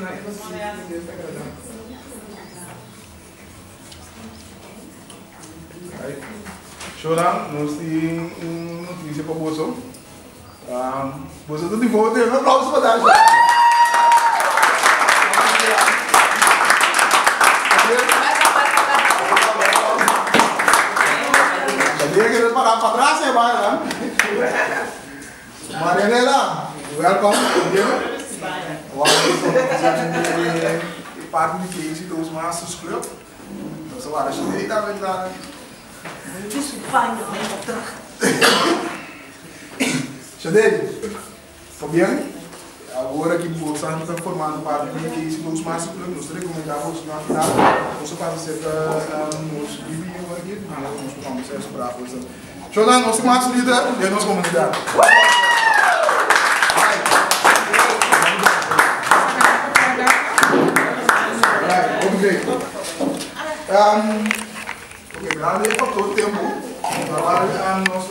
na énfasis desagradabel. Shownan, nos tin un notisia pa boso. Boso ta di vote, un aplauso pa Dasha. Sabia que para patras eh, ba? Marianela, welkom. Parte di Casey Toastmasters Club. Nos a wara shi tambe ta. Shadey, pabien. Awor aki boso ta formando parte di Casey Toastmasters Club. Nos ta recomenda boso na final. Boso pasa cerca nos bibi awor aki. Nos por vamos a sobra boso. Shonan, nos mas lider den nos comunidad. Right, okay. Ok, grande factor tempo. Trabalho nos